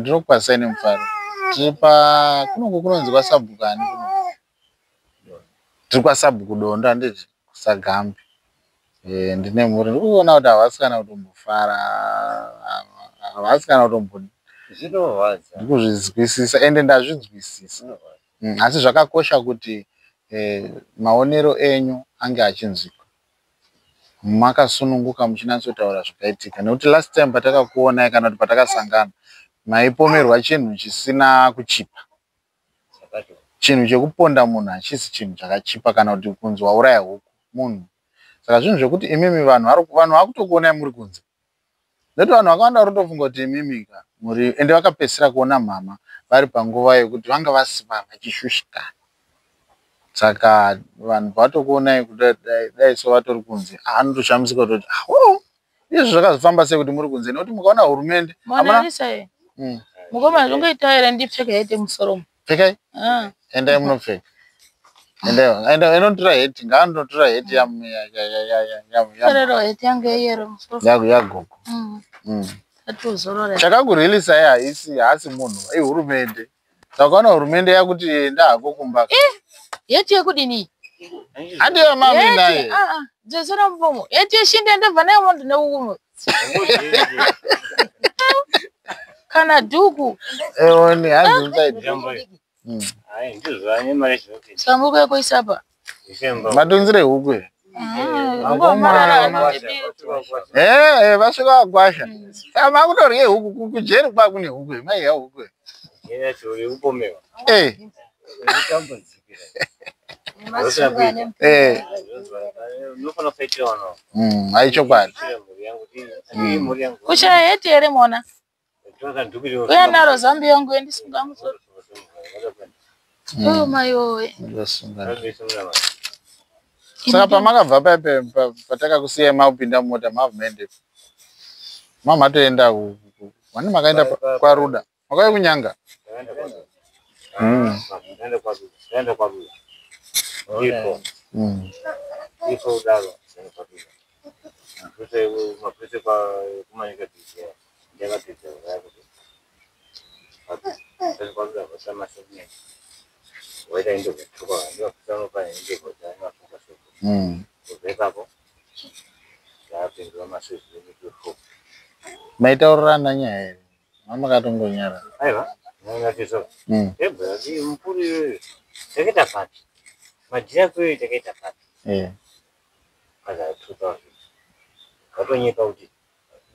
Ndinokukwazisai nemufaro. Tiri pa kunoku kunonzi kwasabhuku ani kuno? Tiri kwasabhuku Dondo handiti kuSagambe. Ndine mhuri ndiri kuona kuti havasi kana kutombofara, havasi kana kutombo Zvinorwadza. Ndiri kuzvinzwisisa ende ndazvinzwisisa. Asi zvakakosha kuti maonero enyu ange achinzwikwa. Makasununguka muchinatsotaura zvakaitika nekuti last time patakakuonai kana kuti patakasangana maipomerwa chinhu chisina kuchipa. Chinhu chekuponda munhu hachisi chinhu chakachipa kana kuti kunzi wauraya huku munhu. Saka zvinhu zvekuti imimi vanhu vanhu vakutokuonai muri kunze. Nekuti vanhu vakawanda vari kutofunga kuti imimi ka muri ende vakapedzisira kuona mhama vari panguva yekuti vanga vasiva vachishushikana. Saka vanhu pavatokuonai kudai dai so vatori kunze anotoshamisika kutoti oh izvi zvakazofamba sei kuti muri kunze nekuti mukaona hurumende Monalisa ye. Mukoma zvingoita here ndipfeke heti musoro. Pfekai. Endai munopfeka. Endai endai inotora heti ngaanotora heti ya ya ya ya ya ya ya. Torero heti yangu yeyero musoro. Ya ya gogo. Atuzorore. Chakakureleasai haisi haasi munhu ihurumende. Saka ukaona hurumende yakuti enda hako kumba. Heti yekudini? Handiyo mami naye. Ah ah. Dzosera mubomo. Heti yeshinde ndobva nayo munhu neukumo. Kana dhuku. Eoni hanzi inside. Hayi ndizvo ane mari zvinokuita. Sambuko yekuisa apa. Matunzire huku here? Vasvika vakwasha. Saka makutorye huku kujeri kwakune huku here? Maiya huku here? Yacho yekupomewa. Kutambudzikira. Unofana kufaitira vana. Haichokwadi. Kushaya heti here mona? Uya naro zambi yangu yendisunga musoro. Oh mai wowe. Saka pamakabva paipe patakakusiyai makupinda mumota mavhuende mamatoenda wani makaenda kwaRuda makauya kuNyanga. Maitaurirana nyaya here? Mamakatongonyara. Aiwa, ndinatiso. Ebwa, mukuru iyoyo. Takaita papi. Madhira kuyo takaita papi. Kaza 2000. Vatonyepa kuti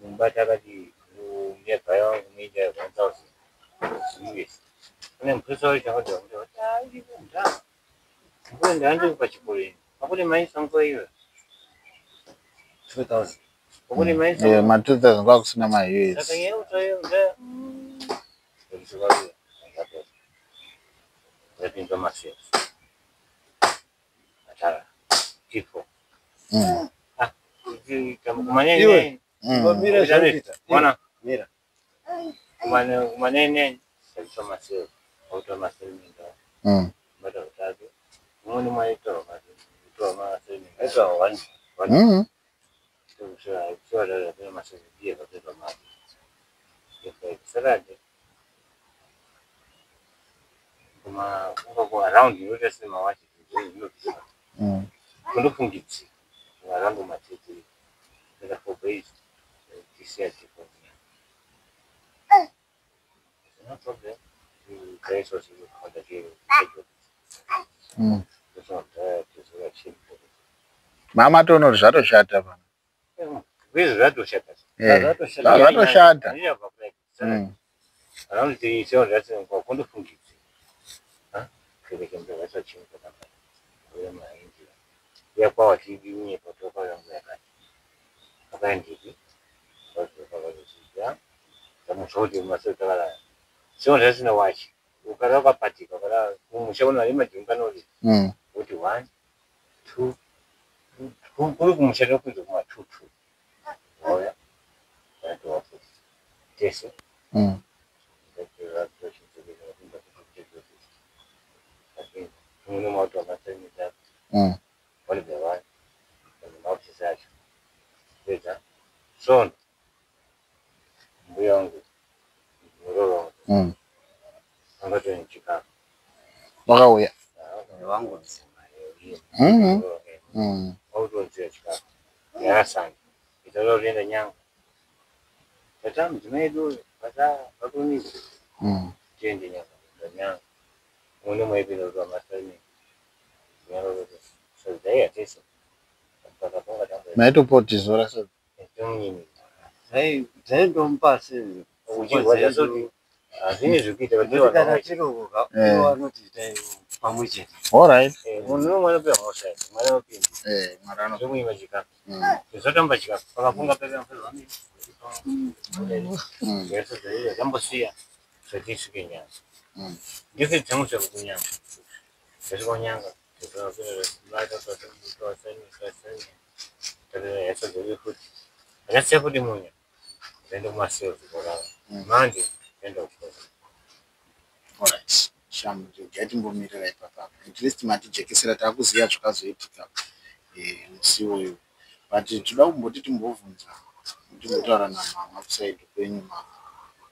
mubata akati muyabva yangu muita 1000 US. Kune mupurisa wacho akati kuti ah nda. Mukuru ndaandiri pachikoro ini. Pakuti maisa nguva iyo. 2000. Pakuti maisa. Ma 2000 kwakusina ma US. Saka nyaya utayo nda. Ndapinzwa masesi. Atara. Tifo. Kumanene. Mira zvinoita. Mwana. Mira. Kumanene. Ndapinzwa masesi. Auto masesi ndo. Bata utatu. Mumwe maitorwa masesi. Masesi. Aitwa one. One. Mama toona kuti zvatoshata pano. Zvatoshata. Zvatoshata. Kuti 1 2 kuri kumusha tokunze kuma 2 2. Oya. Tese. Sono. Mbuya wangu. Muroro wangu. Angatoni chikafu. Wakauya. Wangodzima. Mhm. Mm. Wautodziya chikafu. Yakasanda. Itaura kuenda nyanga. Tata mudzimai edu bata vakurumidza. Tiende nyanga. Nyanga. Mune mwaipinda kuti vamasani. Nyanga kuti sadza iya tese. Pakaponga tambo. Maitopotizora sadza. Tomunyini. Dzaindomupa sei? Uchirwadza soti hazvini zvekuita Nekuti kana tiri kuka Eh. ivo vanoti itai pamwe chete. All right. Munhu unomwe anopiwa mhosva, mwana anopinda. Mwari ano. Zvomunyima chikafu. Zvotamba chikafu. Pakafunga pepe mfana. Tambosiya zvatisvike nyanga. Ndise dzemusvika kunyanga. Zvasvika kunyanga. Futi. Akasiya futi munya. Zvaenda kumaseo zvikorava. Manje zvaenda kukora. Alright. Shamu, regai timbomirira ipapa. At least matijekesera, taakuziva zvakazoitika musi iwoyo. But toda kumboti timbobvunza, timbotaura namama kuside kwenyu mama.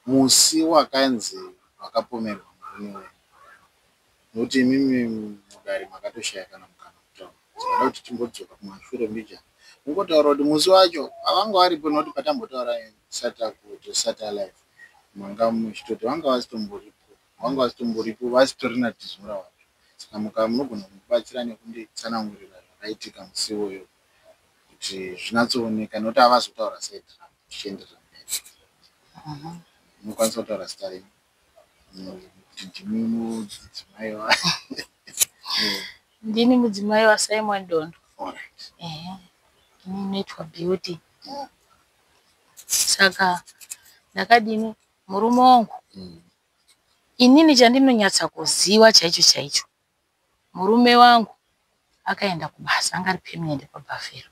Musi wakanzi wakapomerwa murume wenyu. Nokuti imimi mudare makatoshaya kana mukana kutaura. Saka kuti timbodzoka kumashure mbijana. Mungotaura kuti musi wacho havanga varipo, nokuti patambotaura tisati alive. Manga muchitoti vanga vasitomboripo. Vanga vasitomboripo, vasitorina Tizora wacho. Saka muka munogona kumubatsira nekunditsanangurira zvakaitika musi iwoyo kuti zvinyatsooneka, nokuti havazotaura side ravo tichienderera mberi. Munokwanisa kutaura zita renyu kuti ndimi mudzimai wa Ndini mudzimai waSimon Dondo. Alright. Ehe, ini inoitwa Beauty. Saka ndakadini murume wangu? Inini chandinonyatsa kuziva chaicho chaicho, murume wangu akaenda kubasa, anga ari permanent paBuffalo.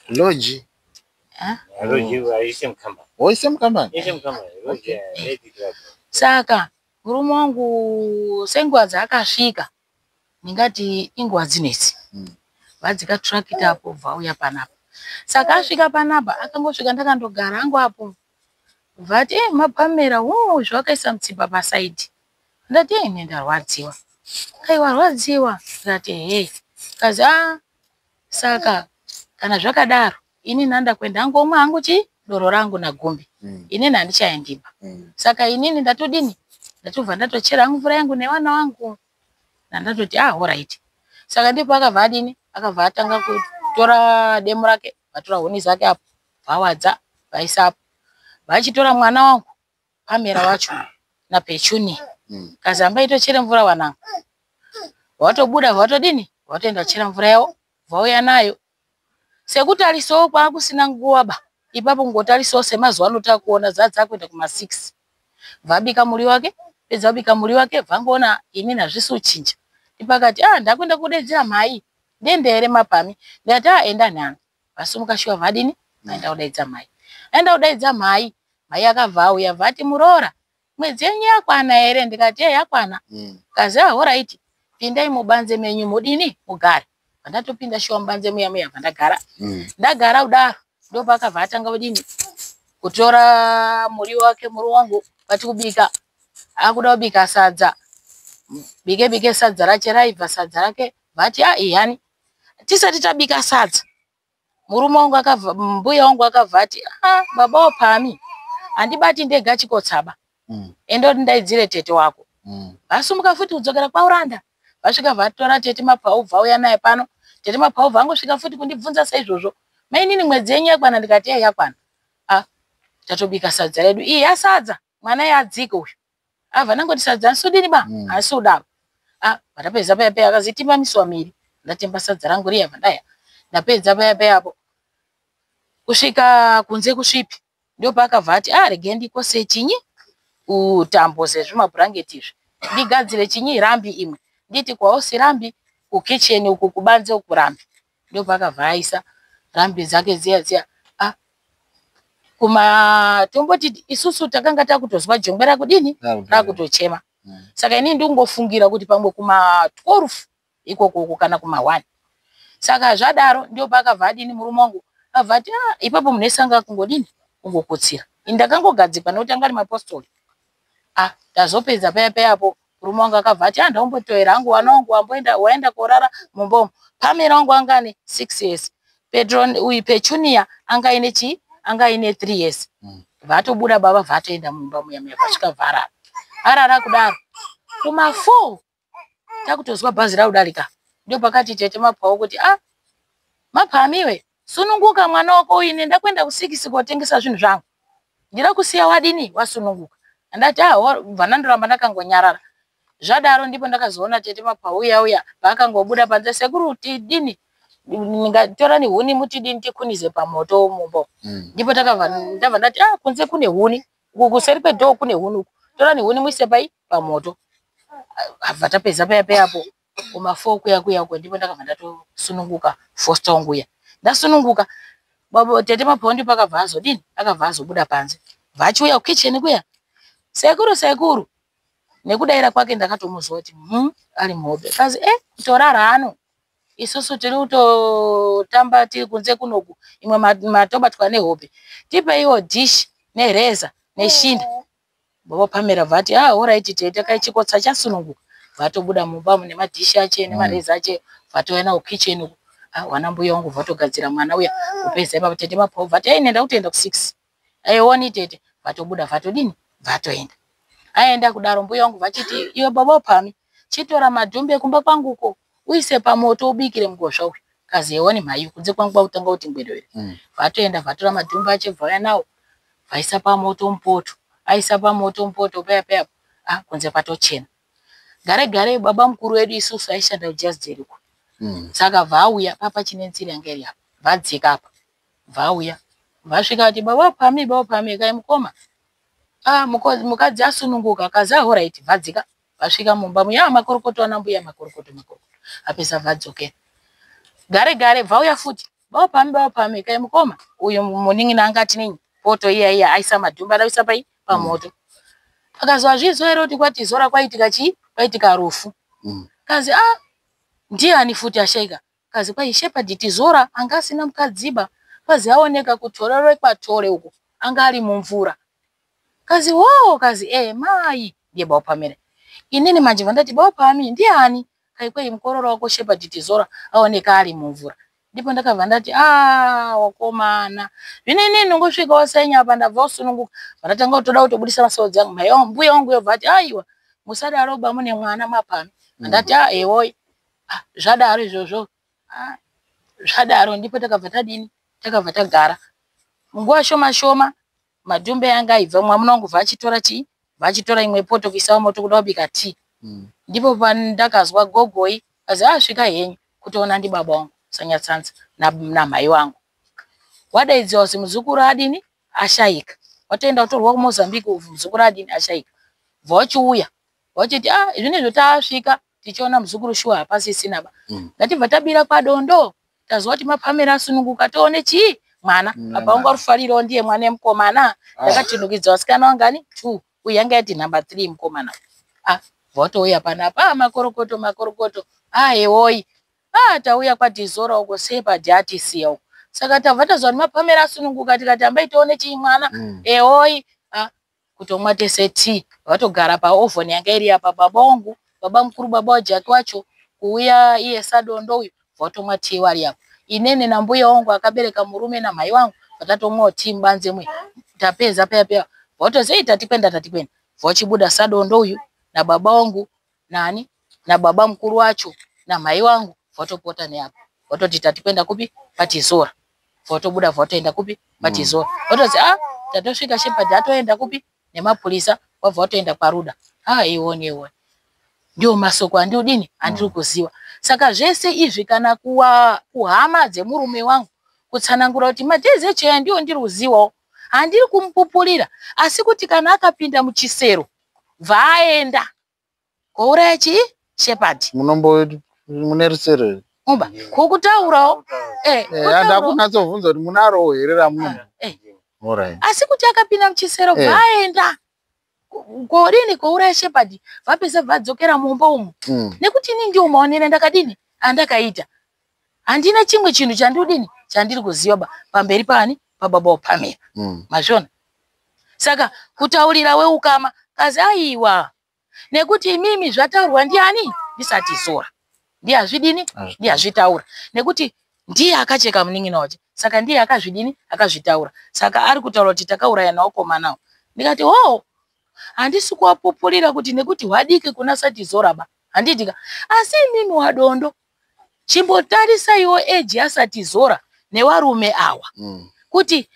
Lodge. Lodge aise mukambani. Oise mukambani. Ise mukambani. Lodge lady. Saka murume wangu senguva dzaakasvika, ndingati inguva dzinedzi, vadzika tractor apo, bva auya panapa. Saka asvika panapa, akangosvika, ndakandogara hangu apo, vati, "E mapamera hu zvawakaisa mutsipa paside." Ndati, "E ine ndarwadziwa." "Kai, warwadziwa?" Ndikati, "Ehe." Kazi, "A saka kana zvakadaro, inini nanda kuenda hangu omwe hangu chi doro rangu nagumbi. Inini handichaendiba. Saka inini ndatodini, ndatobva ndatochera hangu mvura yangu nevana vangu." Ndandatoti, "Ah, alright." Saka ndipo akabva adini, akabva atanga kutora demo rake, vatora huni zake apo, vawadza, vaisapo, vachitora mwana wangu Pamera wacho naPechuni. Kazi, "Hambai tochere mvura wanangu." Vatobuda, vatodini, vatoenda kuchera mvura yavo, vauya nayo. Sekutarisawo kwaakusina nguva ba ipapo, kungotarisawo semazuva ano takuona dzadzakuenda kuma6, vabika muriwo wake. Pedza kubika muriwo wake, vangoona inini hazvisi kuchinja. Ndipakati, "Ah, ndakuenda kudaidzira mhai, ndende here mapami?" Ndikati, "Ah, enda nhano." Vasumuka shuwa, vadini, vaenda kudaidza mhai. Aenda kudaidza mhai, mhai akabva auya, vati, "Muroora, mwedzi yenyu yakwana here?" Ndikati, "E, yakwana." Kazi, "Ah, alright, pindai mubanze menyu, mudini, mugare." Vandatopinda shuwa mubanze muya muya, vandagara. Ndagara kudaro, ndopakabva atanga kudini, kutora muriwo wake. Muriwo wangu vati kubika, akuda kubika sadza, bike bike sadza rache, raibva sadza rake, vati, "A ihani." Tisati tabika sadza, murume wangu akabva, mbuya wangu akabva ati, "A baba wapami, handibati ndega chikotsaba. Enda kuti ndaidzire tete wako." Vasumuka futi kudzokera kwauranda, vasvika vatora tete Mapau, vauya naye pano. Tete Mapau vangosvika futi kundibvunza saizvozvo, "Mainini, mwedzi yenyu yakwana?" Ndikati, "Ye, yakwana." "A tatobika sadza redu, iyi yasadza mwana yadzika uyu." Abva nangoti, "Sadza handisudini ba." Hasi kudaro. A vandapedza paya paya, akazi, "Timba misiwa miri." Ndatemba sadza rangu riya, vandaya. Ndapedza paya paya apo, kusvika kunze kusvipi, ndopaakabva ati, "A regai ndikose chinyi utambo sezvimabhurangeti izvi, ndigadzire chinyi rambi imwe, nditi kwausi rambi kukicheni uku, kubanze uku rambi." Ndopaakabva aisa rambi dzake dziya dziya. A kuma tomboti isusu takanga takutozwa jongwe rakudini, rakutochema. Saka inini ndingofungira kuti pamwe kuma 12 ikokoko kana kuma 1. Saka zvadaro, ndopaakabva adini, murume wangu abva ati, "Ah, ipapo munhu wese anga kungodini, kungokotsira." Ini ndakangogadzikwa nekuti anga ari mapostori. Ah, tazopedza paya payapo, murume wangu akabva ati, "Handaumbotoera hangu wana wangu wamboenda waenda korara mumba umu." Pamela wangu anga ane 6 years, Petro uyu Petunia anga aine chii, anga aine 3 years. Vatobuda baba, vatoenda mumba muya muya, vasvika varara. Arara kudaro, kuma 4 takutozwa bhazi rakudarika. Ndio pakati tete Mapwawo kuti, "Ah, Mapamiwe, sununguka mwana wako uyu, nenda kuenda ku6 kotengesa zvinhu zvangu, ndira kusiya wadini wasununguka." Andati, "Ah." Bva ndandoramba ndakangonyarara. Zvadaro ndipo ndakazoona tete Mapwa uya uya paakangobuda panze, "Sekuru, tidini, torani huni mutidini tikunize pamoto mumba." Ndipo takabva ndabva ndati, "Ah, kunze kune huni, uku kuseri kwedhoo kune huni uku, torani huni muise pai pamoto." Abva tapedza paya payapo kuma 4 kuya kuya uko, ndipo ndakabva ndatosununguka foster wangu uya. Ndasununguka, baba tete Mapwa ndipo akabva azodini, akabva azobuda panze, vachiuya kukicheni kuya, "Sekuru, sekuru." Nekudaira kwake ndakatomuziva kuti ari muhope. Kazi, "Eh, kutorara ano, isusu tiri kutotamba tiri kunze kunoku, imwe matobatwa nehope. Tipeiwo dhishi nereza neshinda." Baba Pamela vati, "Ah, alright tete, kaichikotsa chasununguka." Vatobuda mumba mune madhishi ache nemareza ache, vatouya nawo kitchen uku. Ah, wana mbuya wangu vatogadzira mwana uya. Kupedza ipapo tete Mapwa vati, "Ai, nenda kutoenda ku6." "Aioni tete." Vatobuda, vatodini, vatoenda. Aenda kudaro, mbuya wangu vachiti, "Iwe baba Pami, chitora madhumbe kumba kwanguko uise pamoto ubikire mugozva uyu." Kazi, "Eoni mhai, kunze kwangu kwakutanga kuti ngwedere." Vatoenda, vatora madhumbe acho, vauya nawo, vaisa pamoto mupoto. Aisa pamoto mupoto paya paya, ah, kunze kwatochena. Gare gare baba mukuru wedu isusu aishanda kuJasdale uko. Saka vauya papa chine nzira yanga iri apa, vadzika apa, vauya, vasvika vati, "Baba Pami, baba Pami." Kai mukoma, "Ah, mukadzi asununguka." Kazi, "Alright." Vadzika, vasvika mumba muya, makorokoto ana mbuya, makorokoto, makorokoto. Apedza vadzokera. Gare gare vauya futi, "Baba Pami, baba Pami." Kai mukoma, uyu munin'ina anga atinini poto iya iya aisa madhumbe adaisa pai pamoto. Akazwa zvizo here kuti kwatizora kwaitika chii, kwaitika rufu. Kazi, "Ah, ndiani futi ashaika?" Kazi, "Kwai Shepherd Tizora anga asina mukadziba, kwazi aoneka kutorero kwatore uko, anga ari mumvura." Kazi, "Wo." Kazi, "Eh, mai." Ndiye baba Pamela. Inini manje vandati, "Baba Pami, ndiani?" Kai, "Kwai mukororo wako Shepherd Tizora aoneka ari mumvura." Ndipo ndakabva ndati, "Ah, wakomana, zvino inini ndongosvika wasenya apa, ndabva usununguka." Vandatanga kutoda kutobudisa masodzi angu. Mai wangu, mbuya wangu yobva ati, "Aiwa, musadaro ba, mune mwana Mapami." Andati, "Ah, ewoi." Ah, zvadaro izvozvo, ah, zvadaro ndipo takabva tadini, takabva tagara. Munguva shoma shoma madhumbe anga aibva, mwamuna wangu vachitora chii, vachitora imwe poto kuisa moto kuda kubika tii. Ndipo pandakazwa gogoi, azi, "Asvika henyu." Kutoona ndi baba wangu Sanyatsanza namhai wangu. Wadaidziwa kuti muzukuru adini, ashaika. Watoenda kutorwa kuMozambique, muzukuru adini, ashaika. Bva wachiuya wachiti, "Ah, zvinezvo tasvika tichiona muzukuru shuwa hapasisina ba. Ngatibva tabira kwadondo, tazwa kuti Mapamela asununguka, toone chii, mwana." Apa wangu arufarirawo ndiye mwana mukomana. Ndakatinukidza vasikana wangani 2, uyu yanga yati number 3 mukomana. Ah, vatouya panapa, "Ah, makorokoto, makorokoto." "Ah, ewoi. Ah, tauya kwatizora uko, Shepherd atisiya uko, saka tabva tazwa kuti Mapamela asununguka, tikati ambai tione chii, mwana." "Ewoi." Ah, kutomwa tese tii, vatogara paovhoni yanga iri apa, baba wangu, baba mukuru, baba waJaki wacho, kuuya iye Sadondo uyu, vatomwa tii wari apa. Inene nambuya wangu akabereka murume namhai wangu vatatomwawo tii mubanze mwe. Tapedza paya paya, vatozi, "Ei, tatikwenda, tatikwenda." Vachibuda Sadondo uyu nababa wangu nani nababa mukuru wacho namhai wangu, vatopota neapa, vatoti, "Tatikwenda kupi? Patizora." Votobuda, votoenda kupi? Patizora. Votozi, "Ah, tatosvika, Shepherd atoenda kupi nemapurisa." Wabva watoenda kwaruda. Ah, iwoni, iwoni, ndio masoko andiudini, andiri kuziva. Saka zvese izvi, kana kuwa kuhama dzemurume wangu, kutsanangura kuti madhezi echeya ndiwo ndiri kuzivawo, handiri kumupupurira, asi kuti kana akapinda muchisero bvaaenda kouraya chii, Shepherd. Munombo mune rusero here? Uba kukutaurawo, eh. Handakunatsobvunza kuti munarowo here ramuno. Alright. Asi kuti akapinda muchisero bvaaenda kodini, kouraya Shepherd, vapedza vadzokera mumba umu. Nekuti ini ndiwo maonero andakadini, andakaita. Handina chimwe chinhu chandidini, chandiri kuziva ba pamberi pani pababa waPamela. Mazviona? Saka kutaurira weukama Kazi aiwa, nekuti imimi zvataurwa ndiani? NdiSatizora. Ndiye azvidini? Ndiye azvitaura. Nekuti ndiye akacheka munin'ina wacho. Saka ndiye akazvidini? Akazvitaura. Saka ari kutaura kuti takauraya naokomanawo. Ndikati ho, handisi kuwapupurira kuti nekuti hwadiki kuna Satizora ba. Handiti ka? Asi imimi wadondo, chimbotarisaiwo eji yaSatizora newarume awa. Kuti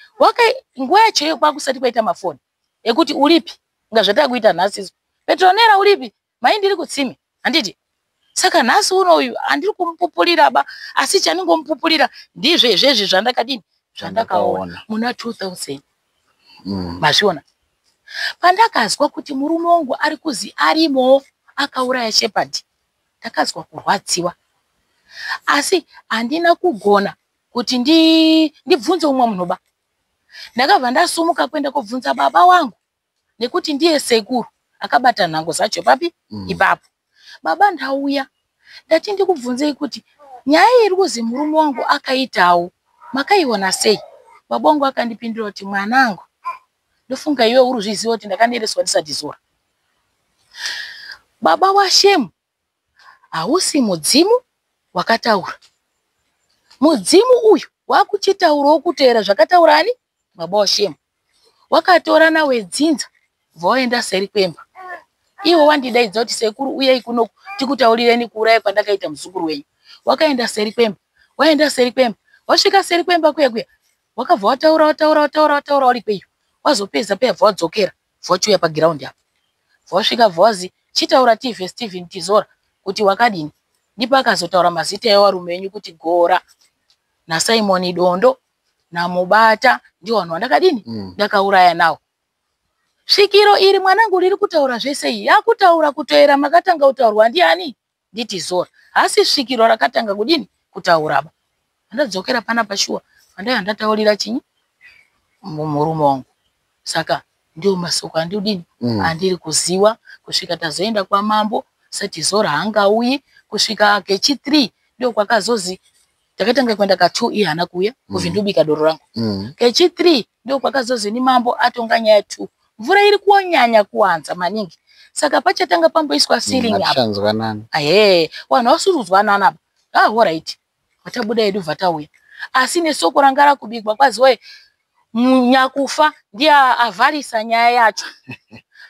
nguva yacho iyo kwakusati kwaita mafoni ekuti uripi, inga zvatakuita nhasi izvo. Petronera uripi? Mai ndiri kutsime. Handiti? Saka nhasi uno uyu handiri kumupupurira ba, asi chaningomupupurira ndizvo izvezvi zvandakadini? Zvandakaona muna 2000. Mazviona? Pandakazwa kuti murume wangu ari kuzi arimo akauraya Shepherd, ndakazwa kurwadziwa. Asi handina kugona kuti ndibvunze umwe munhu ba. Ndakabva ndasumuka kuenda kobvunza baba wangu nekuti ndiye sekuru akabata nhango dzacho papi ipapo. Baba ndauya, ndati ndikubvunzei kuti nyaya iri kuzi murume wangu akaitawo makaiona sei? Baba wangu akandipindura kuti mwanangu, ndofunga iwe uri zviziva kuti ndakanereswa ndiSatizora. Baba waShemu hausi mudzimu wakataura. Mudzimu uyu wakuchitaurawo kuteera zvakataura ani? Baba waShemu. Wakatorana wedzinza bva waenda seri kwemba. Iwo wandidaidza kuti sekuru uyai kuno tikutaurireni kuuraya kwandakaita muzukuru wenyu. Wakaenda seri kwemba, waenda seri kwemba, wasvika seri kwemba kuya kuya, wakabva wataura wataura wataura wataura uri kweyo. Wazopedza peya bva wadzokera, bva wachiuya pagiraundi apa. Bva wasvika bva wazi chitaura tive Steven Tizora kuti wakadini. Ndipo akazotaura mazita evarume venyu kuti Gora naSimon Dondo naMubata ndiwo vanhu vandakadini ndakauraya nawo. Svikiro iri mwanangu riri kutaura zvese iyi yakutaura kutoera makatanga kutaurwa ndiani? NdiTizora. Hasi svikiro rakatanga kudini? Kutaura ba. Ndadzokera panapa shuwa pandaiva ndataurira chinyi murume wangu. Saka ndiwo masoko andidini andiri kuziwa kusvika tazoenda kwamambo Satizora haangauyi kusvika kechi 3 ndio kwakazozi takatanga kuenda ka 2 iye haana kuuya kuvhindubika doro rangu. Kechi 3 ndio kwakazozi ni mambo atonga nyaya 2. Mvura iri kunyanya kuwanza maningi. Saka pachatanga pamboiswa ceiling apa. Hatichanzwanani. Ahe, vanhu vasurudzwanana apa. Ah, alright. Vatabuda yedu vatauya. Asi nesoko ranga rakubikwa kwazi we nyakufa ndiye avharisa nyaya yacho.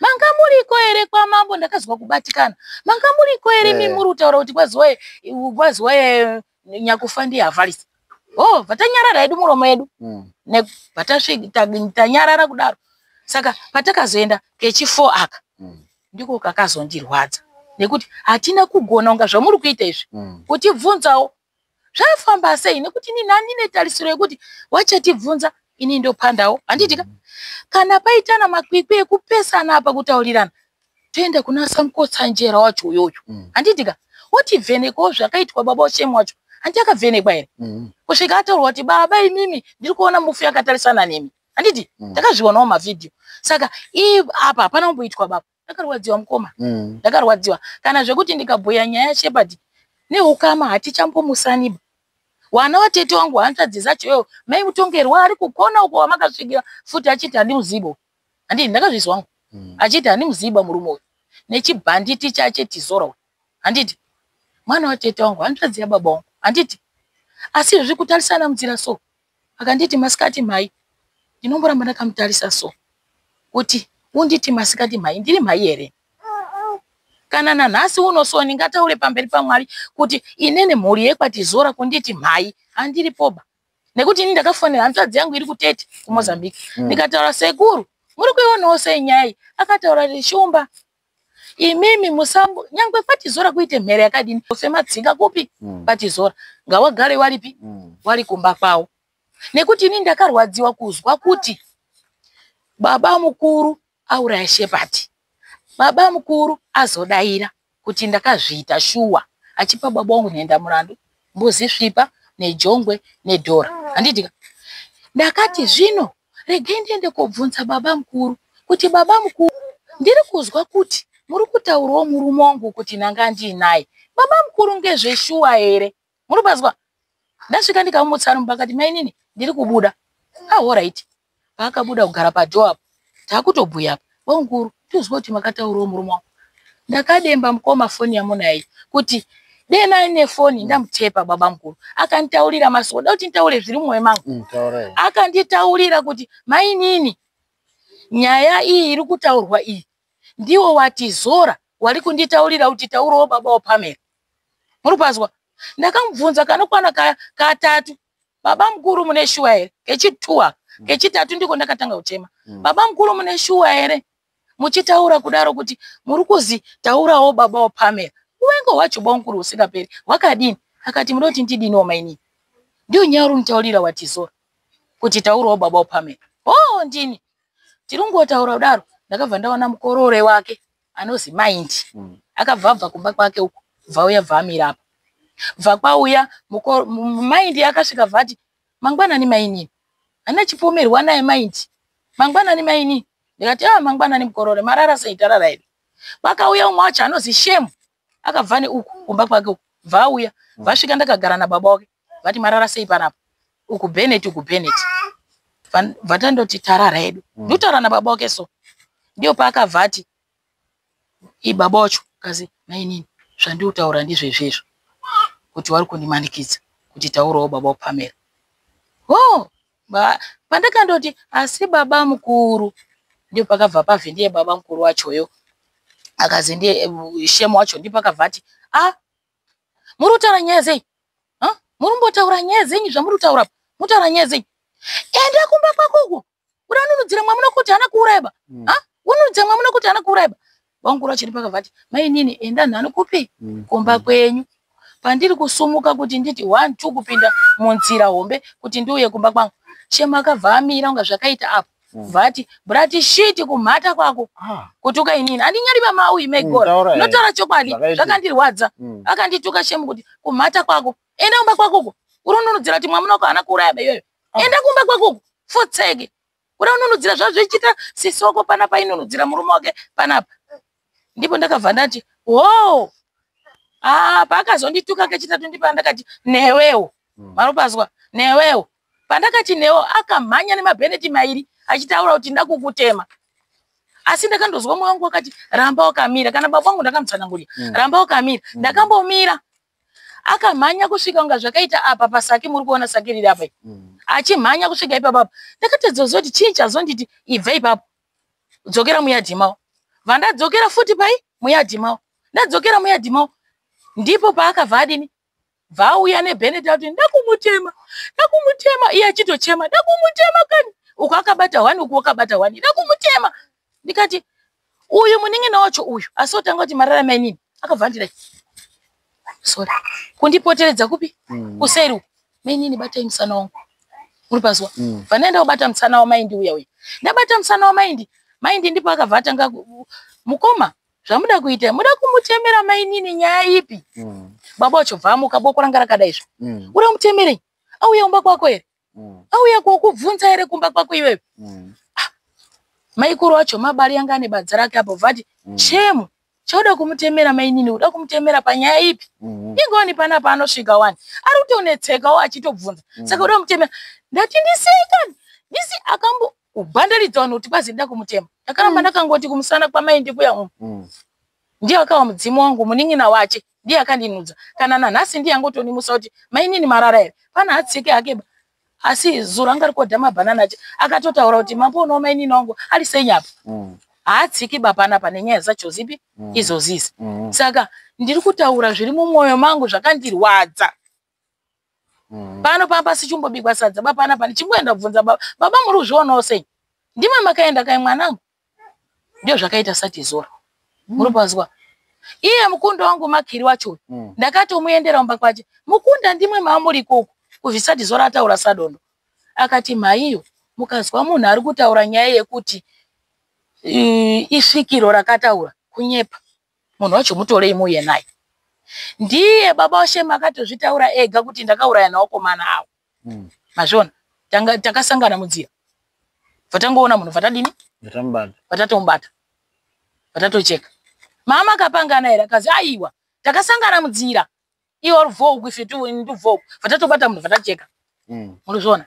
Manga muriko here kwamambo? Ndakazwa kubatikana. Manga muriko here imi muri kutaura kuti kwazi we nyakufa ndiye avharisa. Oh, vatanyarara hedu muromo yedu. Tanyarara kudaro. Saka patakazoenda kechi4 aka ndiko kakazondirwadza nekuti hatina kugona kunga zvamuri kuita izvi kutibvunzawo zvafamba sei, nekuti inini handine tarisiro yekuti wachatibvunza ini ndopandawo handiti ka. Kana paitana makwikwi ekupesana apa kutaurirana, toenda kuna Samukotsanjera wacho uyoyo handiti ka, wotibvenekawo zvakaitwa baba washemu wacho. Handi akabvenekwa here kusvika ataurwa kuti baba imimi ndiri kuona mufi akatarisana nemi, handiti? Takazvionawo mavhidhiyo. Saka apa hapana kumboitwa baba. Ndakarwadziwa mukoma. Ndakarwadziwa kana zvekuti ndikabhuya nyaya yaShepard neukama hatichambomusaniba. Wana watete wangu hanzvadzi dzacho iyoyo mai mutongerwa ari kukona uko wamakasvikira futi achiti handimuzibo, handii ndakazvizwa wangu achiti handimuziba murume uyu nechibhanditi chache Tizora uyu, handiti mwana watete wangu, hanzvadzi yababa wangu, handiti? Asi izvozvi kutarisana munzira so akanditi masikati mhai, ndinomboramba ndakamutarisa so kuti unditi masikati mhai, ndiri mhai here? Kana nanhasi uno so ndingataure pamberi paMwari kuti inene mhuri yekwaTizora kunditi mhai handiripoba, nekuti ini ndakafonera hanzvadzi yangu iri kuTete kuMozambique ndikataura, sekuru muri kuionawo sei nyaya iyi? Akataura kuti shumba imimi musambo nyangwe kwaTizora kuite mhere yakadini fematsinga kupi kwaTizora ngawagare waripi wari kumba kwawo, nekuti ini ndakarwadziwa kuzwa kuti baba mukuru auraya Shepard, baba mukuru azodaira kuti ndakazviita shuwa, achipa baba wangu nhenda murandu, mbuzi svipa nejongwe nedhora, handiti ka? Ndakati zvino regai ndiende kobvunza baba mukuru kuti baba mukuru, ndiri kuzwa kuti muri kutaurawo murume wangu kuti nanga ndiinaye, baba mukuru ngezveshuwa here? Muri kubazwa? Ndasvika ndikamutsa mumba akati mainini ndiri kubuda. Ah, alright. Paakabuda kugara padhoo apo takutobhuya apa bamukuru Tozwa kuti makataurawo murume wangu. Ndakademba mukoma foni yamunayi kuti dena ine foni ndamutepa baba mukuru. Akanditaurira masuo da kuti nditaure zviri mumwoyo mangu. Akanditaurira kuti mainini nyaya iyi iri kutaurwa iyi ndiwo watizora wari kunditaurira kuti taurawo baba waPamela. Muri pazwa? Ndakamubvunza kanokwana katatu. Baba mukuru mune shuwa here? Kechituwa, kechitatu ndiko ndakatanga kuchema. Baba mukuru mune shuwa here? Muchitaura kudaro kuti muri kuzi taurawo baba waPamela. Uvengo hwacho baba mukuru husingaperi. Hwakadini? Akati muda kuti ndidiniwo mainini. Ndiyo nyaya uri kunitaurira watizora. Kuti taurawo baba waPamela. Oh ndini. Tiri kungotaura kudaro ndakabva ndaona mukorore wake anozi Maindi. Akabva abva kumba kwake uko. Bva uya bva amira apa. Bva kwauya Maindi akasvika bva ati mangwanani mainini. Handina chipomerwa naye Maindi. Mangwanani mainini. Ndikati ah mangwanani mukorore marara sei tarara here. Kwakauya umwe wacho anozi Shemu. Akabva neuku kumba kwake uku. Bva auya. Vasvika ndakagara nababa wake. Vati marara sei panapa. Uku Bennett uku Bennett. Bva tandoti tarara hedu. Ndikutaura nababa wake so. Ndiyo paakabva ati ibaba wacho kazi mainini zvandikutaura ndizvo izvezvo kuti wari kundimanikidza kuti taurawo baba waPamela. Oh, pandakandoti asi baba mukuru ndipo pakabva pabve ndiye baba mukuru wachoyo akazi ndiye Shemu wacho ndipo akabva ati ah muri kutaura nyaya dzei? Muri kumbotaura nyaya dzenyu zvamuri kutaura apa? Mutaura nyaya dzenyu. Enda kumba kwako uko. Unonunudzira mwamuna kuti haana kuuraya ba. Unonunudzira mwamuna kuti haana kuuraya ba. Bamukuru wacho ndipo akabva ati mainini enda nhano kupi? Kumba kwenyu. Pandiri kusumuka kuti nditi 1 2 kupinda munzira hombe kuti ndiuye kumba kwangu. Shemu akabva amira kunga zvakaita apo. Vati brati shiti kumhata kwako. Kutuka inini. Handinyari pamauyi megora. Taura. Ndinotaura chokwadi. Zvakaitika. Zvakandirwadza. Akandituka Shemu kuti kumhata kwako. Enda kumba kwako uko. Uri unonunudzira kuti mwamuna wako haana kuuraya ba iyoyo. Enda kumba kwako uko. Futseke. Uri unonunudzira zvazvichiita sisi wako panapa ainunudzira murume wake panapa. Ndipo ndakabva ndati wo ah paakazondituka kechitatu ndipo ndakati newewo. Maropazwa newewo. Pandakati newo akamhanya nemabheneti mairi achitaura kuti ndakukutema. Asi ndakandozwa moyo wangu wakati ramba wakamira. Kana baba vangu ndakamutsanangurira. Ramba wakamira. Ndakambomira. Akamhanya kusvika kunga zvakaita apa pasaki muri kuona saki riri apa. Achimhanya kusvika ipapo. Ndakatadza kuti chii chazonditi ibva ipapo. Dzokera muyadhi mawo. Vandadzokera futi pai muyadhi mawo. Ndadzokera muyadhi mawo. Ndipo paakabva adini vauya nebheneti ati ndakumutema ndakumutema iye achitochema ndakumutema kani uku akabata hwani uku wakabata hwani ndakumutema. Ndikati uyu munin'ina wacho uyu asi otanga kuti marara mainini akabva andidai sorry kundipoteredza kupi kuseri uku mainini batai musana wangu uri pazuva. Bva kubata musana wamaindi uya uya ndabata musana wamaindi maindi ndipo akabva atanga mukoma zvamuda kuita muda kumutemera mainini nyaya ipi? Baba wacho bva amuka boko ranga rakadai izvo. Uda kumutemerei? Auya kumba kwako here? Auya kokubvunza here kumba kwako iwewe? Maikuru wacho mabari yanga ane badza rake apo vati Shemu chauda kumutemera mainini uda kumutemera panyaya ipi? Ingoni panapa anosvika wani ari kutonetsekawo achitobvunza saka uda kumutemera. Ndati ndisei ndisi akambo kubhandaridza vanhu kuti kwazi ndida kumutema. Ndakaramba ndakangoti kumusana kwamaindi kuya umu. Ndiye akawa mudzimu wangu munin'ina wache ndiye akandinudza kana nanhasi ndiye angotonimusa kuti mainini marara here pana atsike hake ba asi zuro anga rikodha mabhanana ache akatotaura kuti mambonawo mainini wangu ari sei apa. Haatsiki ba panapa nenyaya dzacho zipi izozizi. Saka ndiri kutaura zviri mumwoyo mangu zvakandirwadza. Pano pamba sichimbobikwa sadza ba panapa ndichingoenda kubvunza baba baba muri kuzvionawo sei ndimwe makaenda kai mwanangu ndio zvakaita satizora muri pazwa iye mukunda wangu makiri wacho uyu ndakatomuendera mumba kwache mukunda ndimwe maamuri ikoko kubvisati zora ataura sadondo akati mhaiyo mukazwa munhu ari kutaura nyaya yekuti isvikiro rakataura kunyepa munhu wacho mutorei muuye naye ndiye baba washema akatozvitaura ega kuti ndakauraya nawakomana avo. Mazviona takasangana munzira bvatangoona munhu bvatadini Ndatamubata. Vatatomubata vatatocheka mama akapangana here akazi aiwa takasangana munzira iwe uri vhouku ife ndivhouku vatatobata munhu vatacheka. Murikuzviona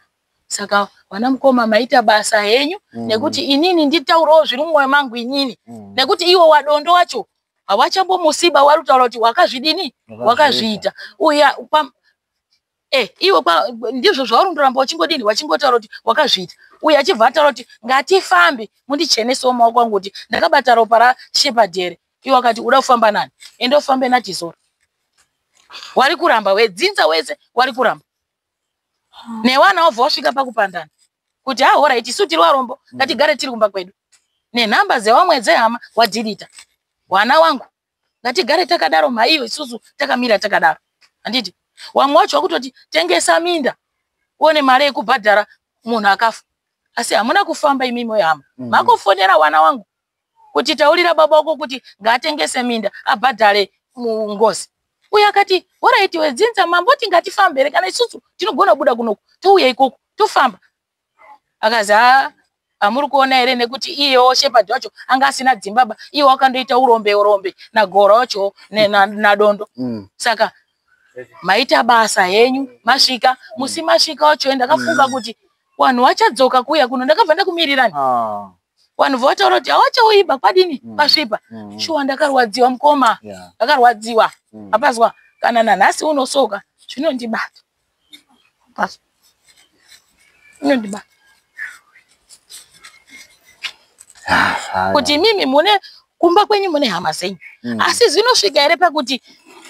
Saka vana mukoma maita basa henyu nekuti inini nditaurawo zviri mumwoyo mangu inini. Nekuti iwo wadondo wacho hawachambomusiba wari kutaura kuti wakazvidini wakazviita. Uya iwe ndizvo zvauri kundoramba wachingodini wachingotaura kuti wakazviita. Uye achibva ataura kuti ngatifambe mundichenesewo maoko angu kuti ndakabata ropa raShepherd here. Iwe akati uda kufamba nani? Ende ufambe naTizora. Wari kuramba wedzinza wese wari kuramba. Newana wobva wasvika pakupandana kuti alright isu tiri warombo ngatigare tiri kumba kwedu. Nenhamba dzevamwe dzehama wadhilita. Wana wangu ngatigare takadaro mhaiyo isusu takamira takadaro. Handiti wamwe wacho wakutoti tengesa minda uone mari yekubhadhara munhu akafa. Asi hamuna kufamba imimi hama. Makofonera wana wangu kuti taurira baba wako kuti ngaatengese minda abhadhare ngozi. Uye akati alright wedzinza mamboti ngatifambe here kana isusu tinogona kubuda kunoku touya ikoko tofamba. Akazi amuri kuona here nekuti iyewo Shepherd wacho anga asina dzimbaba iye wakandoita urombe urombe nagora wacho nadondo. Saka maita basa henyu masvika musi masvika wacho ndakafunga kuti vanhu vachadzoka kuuya kuno ndakabva ndakumirirani. Vanhu votaura kuti hawachauiba kwadini pasvipa. Shuwa ndakarwadziwa mukoma. Ndakarwadziwa. Apazwa kana nanhasi unosoka zvinondibata. Zvinondibata. Kuti mimi mune kumba kwenyu mune hama dzenyu. Asi zvinosvika here pakuti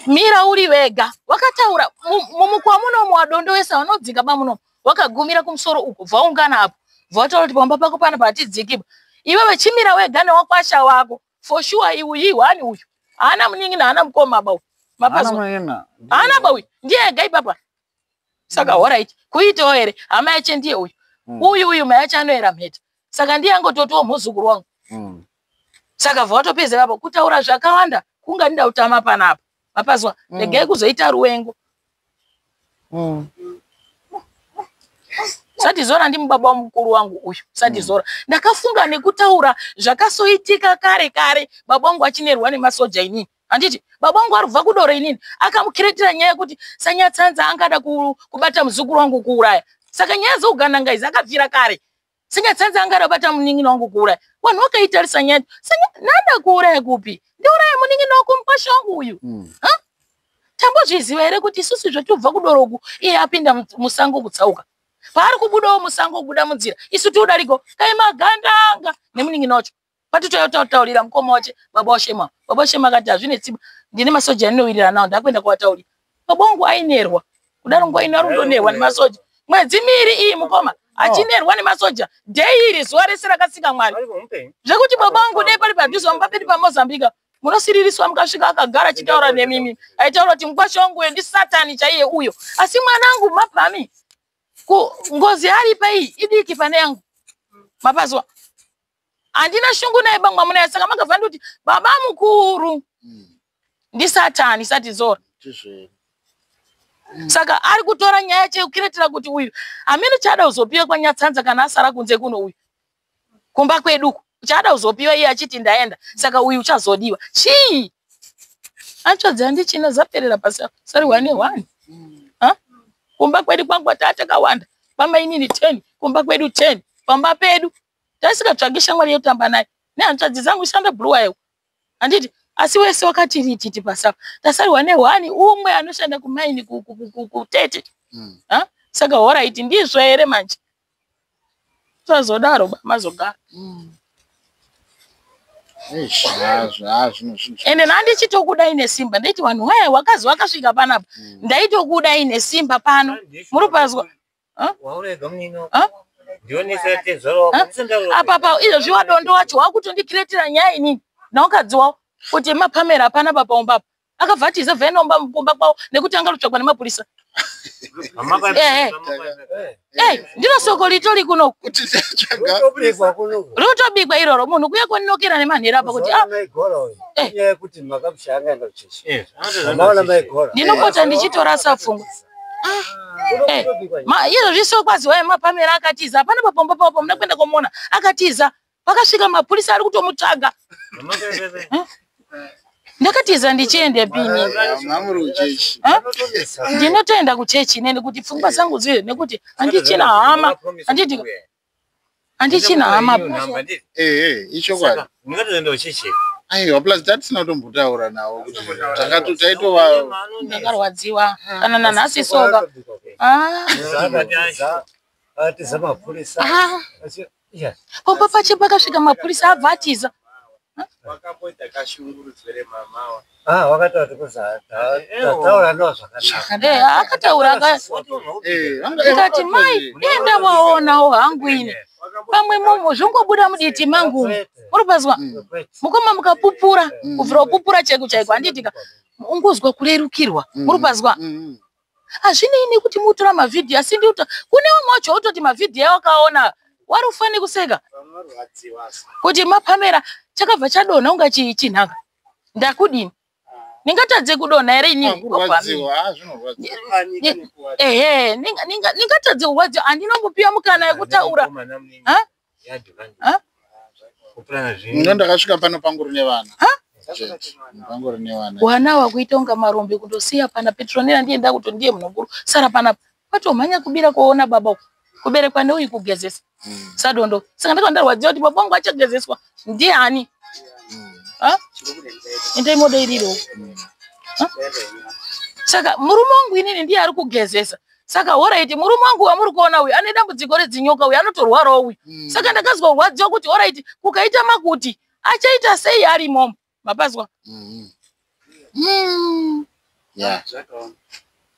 mira uri wega wakataura mumukwa munomu wadondo wese vanodzika bamunomu wakagumira kumusoro uko bvaungana apo bvataura kuti pamba pako panapa hatidzikiba. Iwewe chimira wega newakwasha wako for sure iwe ihwani uyu haana munin'ina haana mukoma ba uyu mapazwa haana ba uyu ndiye ega ipapa. Saka alright kuitawo here hama yache ndiye uyu uyu uyu mai yache anoera mheta saka ndiye angototiwo muzukuru wangu. Saka bva ipapo kutaura zvakawanda kunga ndida kutama panapa mapazwa regai kuzoita ruwengo. Satizora ndi mubaba mukuru wangu uyu Satizora. Ndakafunga nekutaura zvakasoitika kare kare baba wangu achinerwa nemasoja inini. Handiti baba wangu arubva kudoro inini akamukiretera nyaya yekuti Sanyatsanza angada kubata muzukuru wangu kuuraya. Saka nyaya dzougananga idzi akabvira kare. Sanyatsanza angada kubata munin'ina wangu kuuraya. Vanhu vakaitarisa nyaya nada kuuraya kupi? Ndiuraya munin'ina wako mukwasha wangu uyu. Tambozviziva here kuti isusu zvatobva kudoro uku iye apinda musango kutsauka. Paari kubudawo musango kubuda munzira isu tiudariko kai magandanga nemunin'ina wacho. Patitotaurira mukoma wache baba waShema. Baba waShema akati hazvine tsiba ndine masoja andinowirirana nawo ndakuenda kuwataurira. Baba wangu ainerwa kudaro nguva ino arundonerwa nemasoja. Mwedzi miiri iyi mukoma achinerwa nemasoja dheiri zuva rese rakasika Mwari. Zvekuti baba wangu dei pari padhuze pamba pedu paMozambique munosiririswa mukasvika akagara achitaura nemimi. Aitaura kuti mukwasha wangu uyo ndisatani chaiye uyo. Asi mwanangu mapami ngozi aripa iyi idiki pane yangu. Mapazwa handina shungu naye bangwa munaye saka makabva ndikuti baba mukuru ndisatani Satizora. Saka ari kutora nyaya chekukiretera kuti uyu hamene chaada kuzopiwa kwaNyatsanza kana asara kunze kuno uyu kumba kwedu chaada kuzopiwa iye achiti ndaenda saka uyu uchazodiwa chii hanzvadzi handichina zaperera pasi sari 1 1 kumba kwedu kwangu takawanda pamainini 10 kumba kwedu 10 pamba pedu tasikatsvagi shamwari yekutamba naye nehanzvadzi dzangu shanda bhuruwayo handiti asi wese wakati rititi pasi apa tasarwa nehwani umwe anoshanda kumaini kutete. Saka alright ndizvo here manje sazodaro mazogara. Ende nhandichitokudai nesimba ndaiti vanhu waya wakazi wakasvika panapa ndaitokudai nesimba pano muri pazwa apa izvozvi wadondo wacho wakutondikiretera nyaya inini naukadzi wawo kuti mapamera panapa paumba apa akabva atiza bva kumba kwavo nekuti anga rutsvakwa nemapurisa. Ndiro soko ritori kunoku ritobikwa iroro munhu kuya kuninokera nemanhero apa kuti ndinopota ndichitorasa pfungwa. Izvozvi sokwaziwai mapamera akatiza hapana papomba papo muda kuenda komuona akatiza pakasvika mapurisa ari kutomutsvaga. Ndakatiza ndichiende pini. Mamuri kuchechi. Ndinotoenda kuchechi nene kuti pfungwa dzangu dzive nekuti handichina hama. Handiti handichina hama. Ehe, ichokwadi. Ndingatoenda kuchechi. Aiwa, plus tatisina kutombotaura navo kuti takato taitova Ndakarwadziwa kana nanhasi soka. Ah. Atiza mapurisa. Ah. Pomba pache pakasvika mapurisa abva atiza. Wakamboita kashungurudzwe remamawa. Ah, wakataura kuti tataura nao zvakanaka. Eh, akataura aka eh, ndikati mai denda waonawo hangu ini. Pamwe mumo zvingobuda muditi mangu. Muri pazwa mukoma mukapupura kubvira kupupura chaiko chaiko handitika ungozwa kurerukirwa. Muri pazwa hazvinei nekuti mutora mavhidhiyo asi ndiuta kune vamwe wacho wototi mavhidhiyo awakaona wari ufane kuseka Vanorwadziwa. kuti mapamera chakabva chadonha unga chinhaka ndakudini ndingatadze kudonha here inini Kurwadziwa, ah, zvinorwadza. Panika nekuwa. Ehe, ningatadze kurwadziwa handinombopiwa mukana yekutaura. Ha? Ha? Ino ndakasvika pano panguri nevana. Chete, panguri nevana. Wana wakuita unga marombe kundosiya pana Petronella ndiye ndakuti ndiye munhu mukuru sara panapa watomhanya kubira kuona baba uku kuberekwa neuyu kugezesa sadondo saka ndakanga ndarwadziwa kuti baba wangu achagezeswa ndiani. Ha? Endai modairiro. Saka murume wangu inini ndiye ari kugezesa. Saka horaiti murume wangu wamuri kuona uyu ane dambudziko redzinyoka uyu anotorwarawo uyu. Saka ndakazwa kurwadziwa kuti horaiti kukaita makuti achaita sei arimomo mapazwa. Yeah.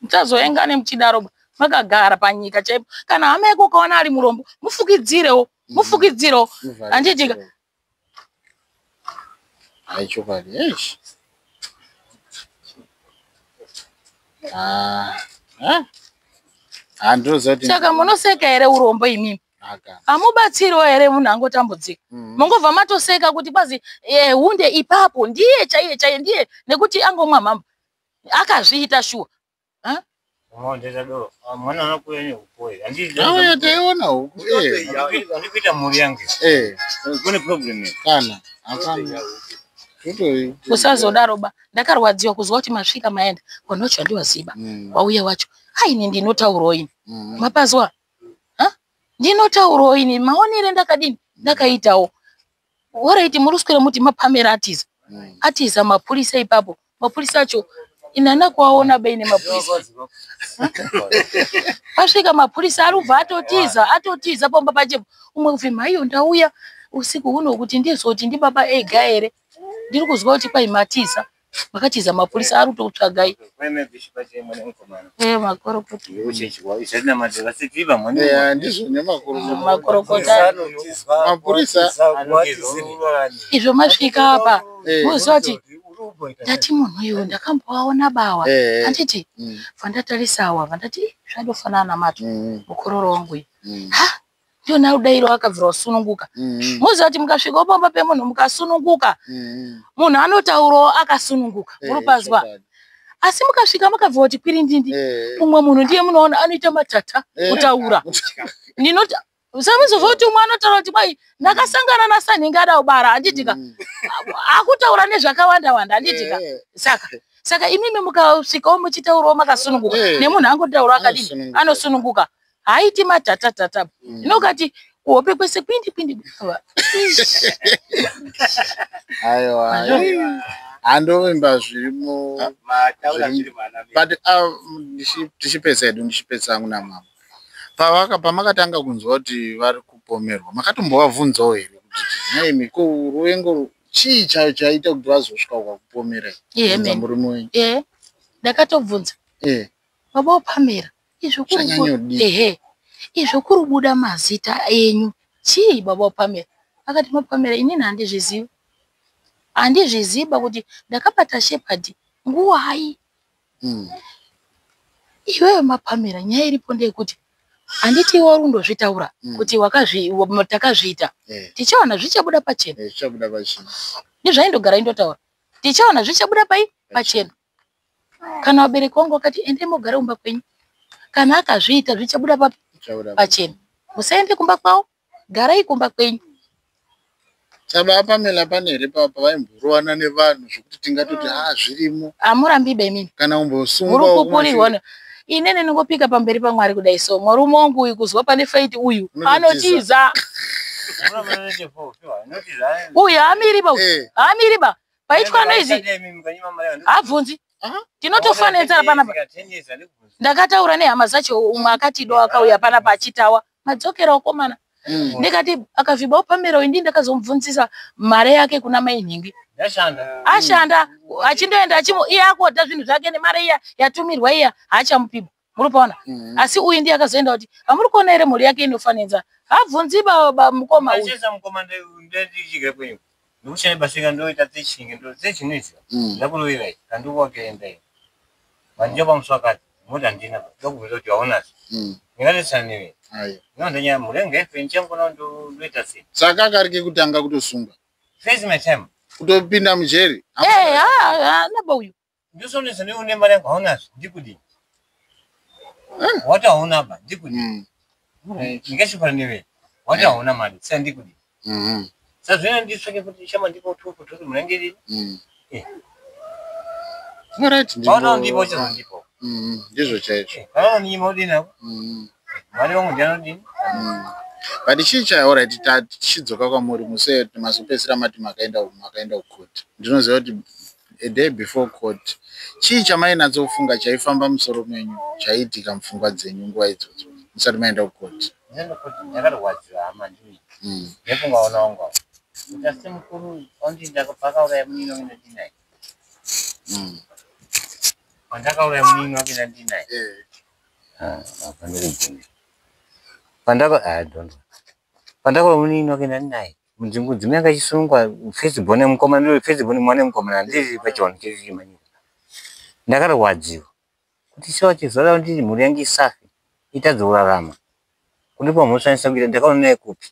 Muchazoengane muchidaro makagara panyika chaipo. Kana hama yako ukaona ari murombo mufukidzirewo mufukidzirewo handitika. Hai, chokwadi. Eish. Ah. Ah. Handinoziva kuti Saka munoseka here urombo imimi? Aka. Hamubatsiriwo here munhu angotambudzika? Mungobva matoseka kuti kwazi hunde ipapo ndiye chaiye chaiye ndiye nekuti angomwa mhamba akazviita shuwa. Mwana anakuya nehuku. Auya taiona huku. Eh. Handikuita mhuri yangu. Eh. Kune problem here. Kana. Hapana. Kutori. Usazodaro ba ndakarwadziwa kuzwa kuti masvika maenda wanocho handiwaziba wauya wacho aini ndinotaurawo ini mapazwa. Ha? Ndinotaurawo ini maonere ndakadini ndakaitawo. Horaiti muri kuswera muti mapamera atiza atiza mapurisa ipapo mapurisa acho inana kuaona beine mapurisa pasvika mapurisa ari kubva atotiza atotiza pamba pachepo umwe kubve mhaiyo ndauya usiku huno kuti ndizoti ndibaba ega here ndiri kuzwa kuti kwai matiza makatiza mapurisa ari kutokutsvagai. Eh, makorokota. Eh, ndizvo nemakorokota. Makorokota. Mapurisa. Izvo masvika apa Eh. moziva kuti ndati munhu uyu ndakamboaona bawa Eh. handiti vandatarisawa vandati zvadofanana namato mukororo wangu uyu. Ha, ndiona udairo akabvira kusununguka. Moziva kuti mukasvikawo pamba pemunhu mukasununguka munhu anotaurawo akasununguka muripazwa. Asi mukasvika makabva kuti kwirindindi umwe munhu ndiye munoona anoita matata kutaura. Ndinoti samuzobva kuti umwe anotaura kuti kwai ndakasangana nasanhingi ada kubara handitika akutaura nezvakawanda wanda handitika. Saka imimi mukasvikawo muchitaurawo makasununguka nemunhu angotaura akadini anosununguka haiti matata tata. Inokati kuhope kwese kwindi kwindi. Aiwa. Handovimba zvirimo. But tichipedza hedu ndichipedza hangu namama. Pamakatanga kunzwa kuti vari kupomerwa makatombovabvunzawo here kuti nhaimi ko ruvengo chii chaita kuti vazosvika kwakupomerai? Iye Bvunza mene. murume wenyu. Eh, ndakatobvunza. Baba wapamera izvo kuri Zvanyanyodii? ehe izvo kuri kubuda mazita enyu chii baba wapamera? Akati mapamera inini handizvizivi. Handizviziba kuti ndakabata Shepherd nguwai. Iwewe mapamera nyaya iripo ndeyekuti handiti iwe uri kundozvitaura kuti takazviita. Tichaona zvichabuda pachena. Zvichabuda pachena. Ndizvaindogara indotaura. Tichaona zvichabuda pai pachena. Kana vabereki vangu vakati endai mogara kumba kwenyu. Kana akazviita zvichabuda papi pachena. Musaende kumba kwavo, garai kumba kwenyu. Saka Pamela pane here pavaimborovana nevanhu zvokuti tingatoti ha, zvirimo? Hamurambibe imini. Kana kumbosungwa? Muri kupurirwa. Inene ndingopika pamberi paMwari kudai, so murume wangu uyu kuzwa pane fight uyu anotiza. Uyu haamiriba, uyu haamiriba. Paitwa noizi habvunzi, tinotofanetsana panapa. Ndakataura nehama dzacho, umwe akati do akauya panapa achitawa madzokera wakomana. Ndikati akavhibawo Pamela uyu, ndii ndakazomubvunzisa mari yake kuna mai Nhingi. Ashanda achindoenda achimu iye akuodha zvinhu zvake nemari iya yatumirwa iya, haachamupiba. Muri kuona? Asi uyu ndiye akazoenda kuti hamuri kuona here, mhuri yake inofanidza, habvunzi ba mukoma uyu. Machesa mukoma, ndendichigere kwenyu ndikushaya basika, ndoita techinge techinoitika. Ndakuroirai kandikuwakaenda iyo mandiyo pamusi wakati moti handina ndokubvunza kuti haunazvo. Ndingatesana newe. Aiwa. Ndinondonyaya mhuri yangu yaife ndichangona ndoita sei? Saka akari kekutanga kutosungwa? First my time. Kutopinda mujeri? Eh, haana uyu. Ndosonesa newe une mari yangu haunazvo, ndikudii? Wati hauna ba, ndikudii? Ndingashupa newe, wati hauna mari, saka ndikudii? Saka zvino nditsvake kuti shama ndipo tupo tuti munenge. Alright. Paona ndipo chazondipo. Ndizvo chaizvo. Kana unonyima udini ako? Mari wangu ndianodini? But chii cha, alright, tichidzoka kwamuri muse mazopedzisira mati makaenda kucourt. Ndinoziva kuti a day before court, chii chamainatsofunga chaifamba musoro menyu, chaiitika mupfungwa dzenyu nguva idzodzo musati maenda kucourt? Ndinoti ndakarwadziwa, hama ndini. Nekungaona wangu apo. Kuti asi mukuru wandinda pakauraya munini wangu ndinaye. Pandakauraya munini wake ndandinaye. Apa ndiri. Pandaka ah don't. Pandakauraya munini wake ndandinaye. Mudzimai yanga achisungwa, first born mukomana, ndiri first born mwana mukomana, ndiri pachivanhu chedu chemanyika. Ndakarwadziwa. Kuti sewa chizvara ndiri mhuri yangu isafe itadze kurarama. Kundipa mhosva kuita ndakaona naye kupi?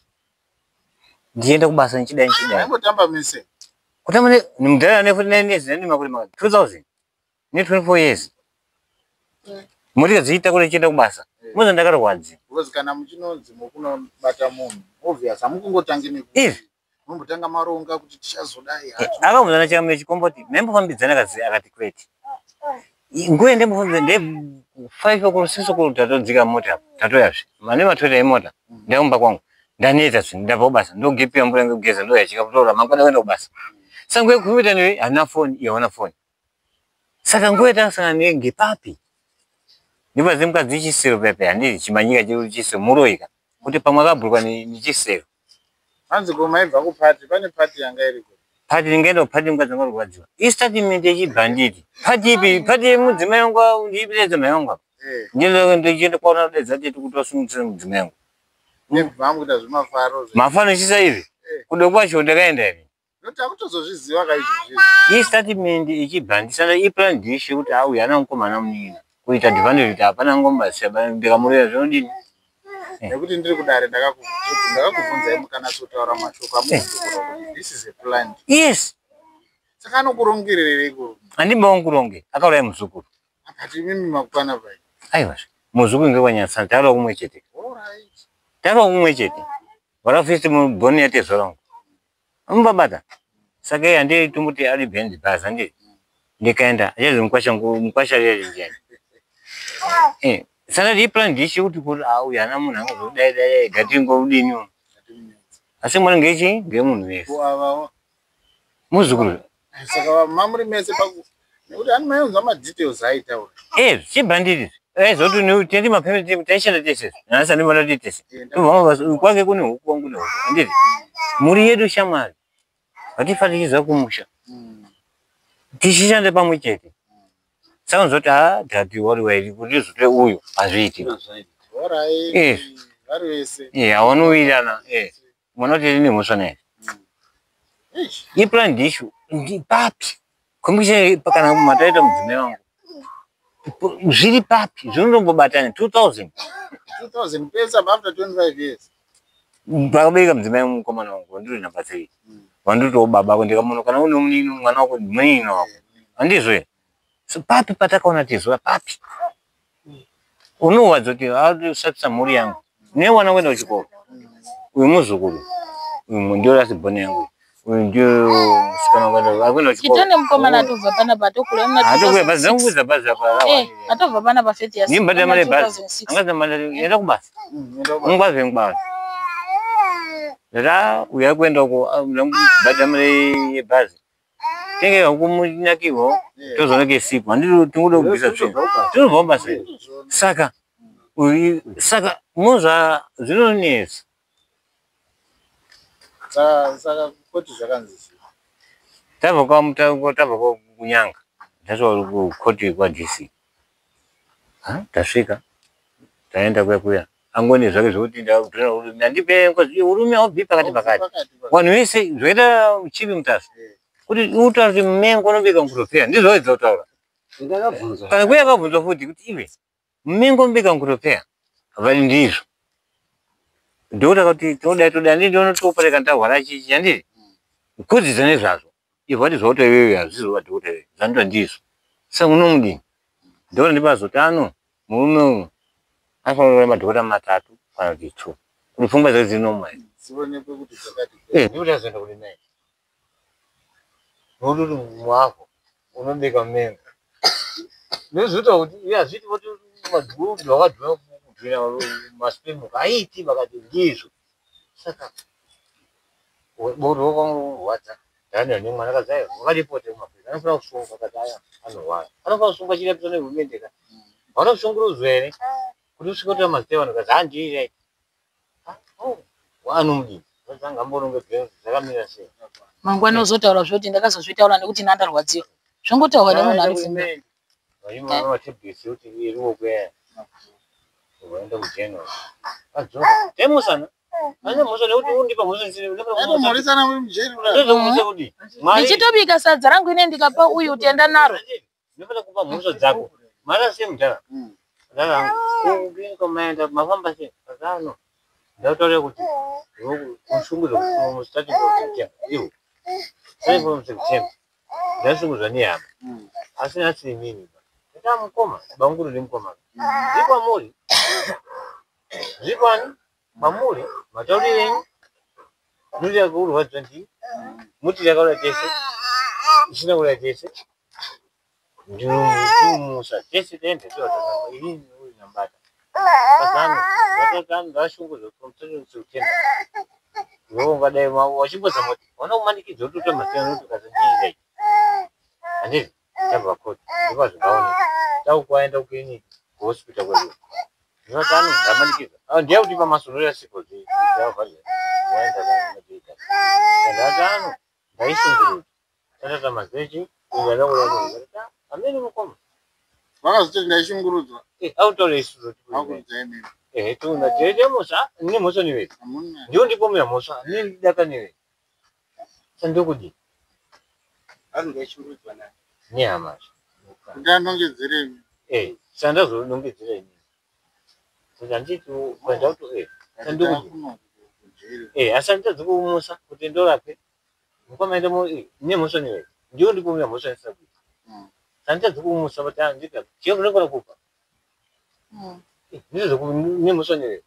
Ndichienda kubasa ndichidai ndichidai. Maimbotamba mese? Kutamba nemudhara ane 49 years nani makore maka 2000 ne 24 years. Motika dzichiita kure chienda kubasa. Moza ndakarwadziwa. Because kana muchinonzi mukunobata munhu, obvious hamukungotangi neku Izvi. mumbotanga maronga kuti tichazodai. Akamuzana chikamwe chikomboti maimbofambidzana kazi akati kwete. Nguva ndembofambidzana nde 5 o'clock, 6 o'clock tatodzika mota tatoyazve. Mane matoita emota ndakumba kwangu. Ndaneta zvinhu, ndabva kubasa, ndogepira mvura ngekugeza, ndoya chikafu, mangwana kuenda kubasa. Saka nguva yekufambira newe handina foni, iye hauna foni. Saka nguva yatakasangana newe ngepapi? Ndipaze mukadzi chisero pepe handiti chimanyika chedu chisero muroika. Kuti pamwe akabhurukwa nechisero. Hanzi ko maibva kuparty, pane party yanga iriko? Party ndingaenda kuparty mukadzi wangu arikuwadziwa. Istatement yechibhanditi. Party ipi? Party yemudzimai wangu ndiipedza mai wangu apa. Ndichienda kwaona kudedza tete kuti vasungise mudzimai wangu. Nebva mukuita zvemafaro. Mafano chisa izvi. Kudo kwacho ndakaenda here? Noti akutozozviziva kaizvozvi. Istatement ichibhanditi saka iplan dish yekuti auya ana mukomana munin'ina. Kuita advantage kuti hapana ngomba ndikamurera zvinodini? Nekuti ndiri kudare ndakakubvunzai mukanatsotaura mashoko amukuzokura kuti this is a plan. Yes. Saka anokurongerereiko? Handimba kuronge akauraya muzukuru. But imimi makukwana pai? Aiwa, muzukuru ngekwanyatsa taura kumwe chete. Taura kumwe chete. Vara first born yatezvara wangu. Amubabata. Saka iye handei tomboti ari bhendi bhazi handei. Ndikaenda achazi mukwasha mukwasha riya ndiani. Saka iplan dish yekuti kuti auya ana munhu angazodai dai gatingodini. Asi mwana ngechi ngemunhu wese. Avavo? Muzukuru. Saka mamuri mese paku nekuti ani maiunza madetails aitaura? Chibhanditi. Aizoti tendi mapembe taishanda tese. Nhasi andimboda kuti tese. Tobva kwake kune huku, kwangu kune huku. Handiti. Mhuri yedu shamwari. Hatifanikizwa kumusha. Tichishanda pamwe chete. Saka unozoti ha dhadhi wari wairi kuti uzote uyu hazviiti. Alright. Vari vese. Hawanowirirana. Mwana kuti ndine mhosva naye. Eish. Iplan dish papi? Kombiche kana mataita mudzimai wangu. Zviri papi? Zvinotombobatana 2000. 2000 pesa after 25 years. Pakabereka mudzimai mukomana wangu ndiri namba 3. Wanditowo baba ako ndikamuona kana une munini mwana wako munini wako. Handizvo here? So papi patakaona tizora papi? Unowadza kuti usapisa mhuri yangu. Newana kuenda kuchikoro. Uyu muzukuru. Uyu ndio last born yangu. Uyu ndiyo musikana wakaenda akuenda kuchikoro. Chitone mukomana atobva panapa atokura muna Atokura bhazi, 2006. ndakubvunza bhazi apa. Atobva panapa 30 years. Nimbhadhara mari yebhazi. 2006. Angazi mari enda kubasa. Ungwazi ngwazi. Ndati uya kuenda uko ndakubhadhara mari yebhazi. Tenge kumunakirwa tozoona kesipo. Handiti tingoda kubvisa tsvina. Tinobva kubasa. Saka saka mozva zvinonetsa. Saka koti zvakanzi chii? Tabva kwaMutare tabva kuNyanga. Tasvika kukoti kwaDC. Tasvika. Taenda kuya kuya. Angoni zvake zvekuti ndandipe ngozi urume haubvi pakati pakati. Vanhu vese zvoita chivi Mutasa. Kuti utaura kuti mumengo unobika mukutopera ndizvo waidza kutaura. Ndakabvunzwa. Kana kuya akabvunzwa futi kuti iwe mumengo unobika mukutopera. Vati ndizvo. Dhokota akati todai todai handiti ndinotopereka ndarwara chichi handiti. Kudzidza nezvazvo. Ibva wati zvautaura iwewe hazvizvo vadhokota iwewe. Zvanoita ndizvo. Saka unomudini? Dhokota ndipazoti ano murume uyu anofanira kuona madhokota matatu kana kuti 2. Kuti pfungwa dzake dziri normal. Dzionekwe kuti dzakati. Ndikuti azoenda kuri naye. Nokuti uri muavho unobika mumengo. Ndozviita kuti iye hazviiti kuti madhuru wakadhura kudhura masipemu haiti vakati ndizvo. Saka boro wakarwadza. Ndakaenda nemwana akadzi aiwa wakaripote kumapurisa anofanira kusungwa akati aya anorwara. Anofanira kusungwa chirapiso nehurumende ka. Hauna kushungurudzwa here kuti usvike kutora mazita evanhu akadzi handii anomudini. Angamboronge zvakamira sei. Mangwana ozotaura zvoti ndakazozvitaura nekuti ndandarwadziwa. Zvongotaurwa nemunhu ari pfungwa. Vaimwa matablets ekuti eruoko aya. Vaenda kugeneral. Adzoka. Temusana. Ane mhosva nekuti undipa mhosva ndisina. Anomhoresana muri mujeri kudai. Ndozomhosva kudii? Ndichitobika sadza rangu ine ndikapa uyu tenda naro. Ndinofanira kupa mhosva dzako. Mara sei mudhara? Mudhara wangu. Kuinga maenda mafamba sei? Pakano. Ndataura kuti kushungudzwa from starting from September. Iwo. Starting from September. Ndashungudzwa nehama. Asi nhasi imini. Ndamukoma, banguru ndimukoma. Zviri kwamuri. Zviri kwani? Kwamuri, matauriro enyu. Ndinoda kurwadzwa ndii. Muti takaura tese. Isina kuura tese. Ndinomusa tese taenda toatanga. Inini uyu nambata. Pazano, ndatotanga ndashungudzwa from starting September. Iwe ungadai wachimbozama kuti waona kumanikidzwa kuti utore mazita anoti ukazondiirai. Handiti? Tabva koti. Ndipo zvingaoneka. Takuenda kukiriniki kuhospital kwedu. Ndinoti ano ndamanikidzwa. Ndiye kutipa masoro yasipo dzavavharira. Waenda kanoita. Ndati ano ndaishungurudzwa. Tatata mazechi uyu amene mukoma. Vakazoti ndaishungurudzwa. Autaura isusu. Vakuudzai mimi. Tuna tete mhosva, ndine mhosva newe. Hamuna. Ndiwo ndipomera mhosva, ndine ndidaka newe. Saka ndokudii? Asi ndaishungurudzwa naye. Nehama. Kuti anongedzere imi. Saka ndazonongedzera inini. Saka handiti kuenda kuto saka ndokudii? Kuno kujeri. Asi handitadzi kumusa kuti ndorape. Mukoma ende ndine mhosva newe. Ndiwo ndipomera mhosva ndisina kuita. Saka handitadzi kumusa kuti andika. Chero ndinokona kupa. Ndizvo ndine mhosva newe.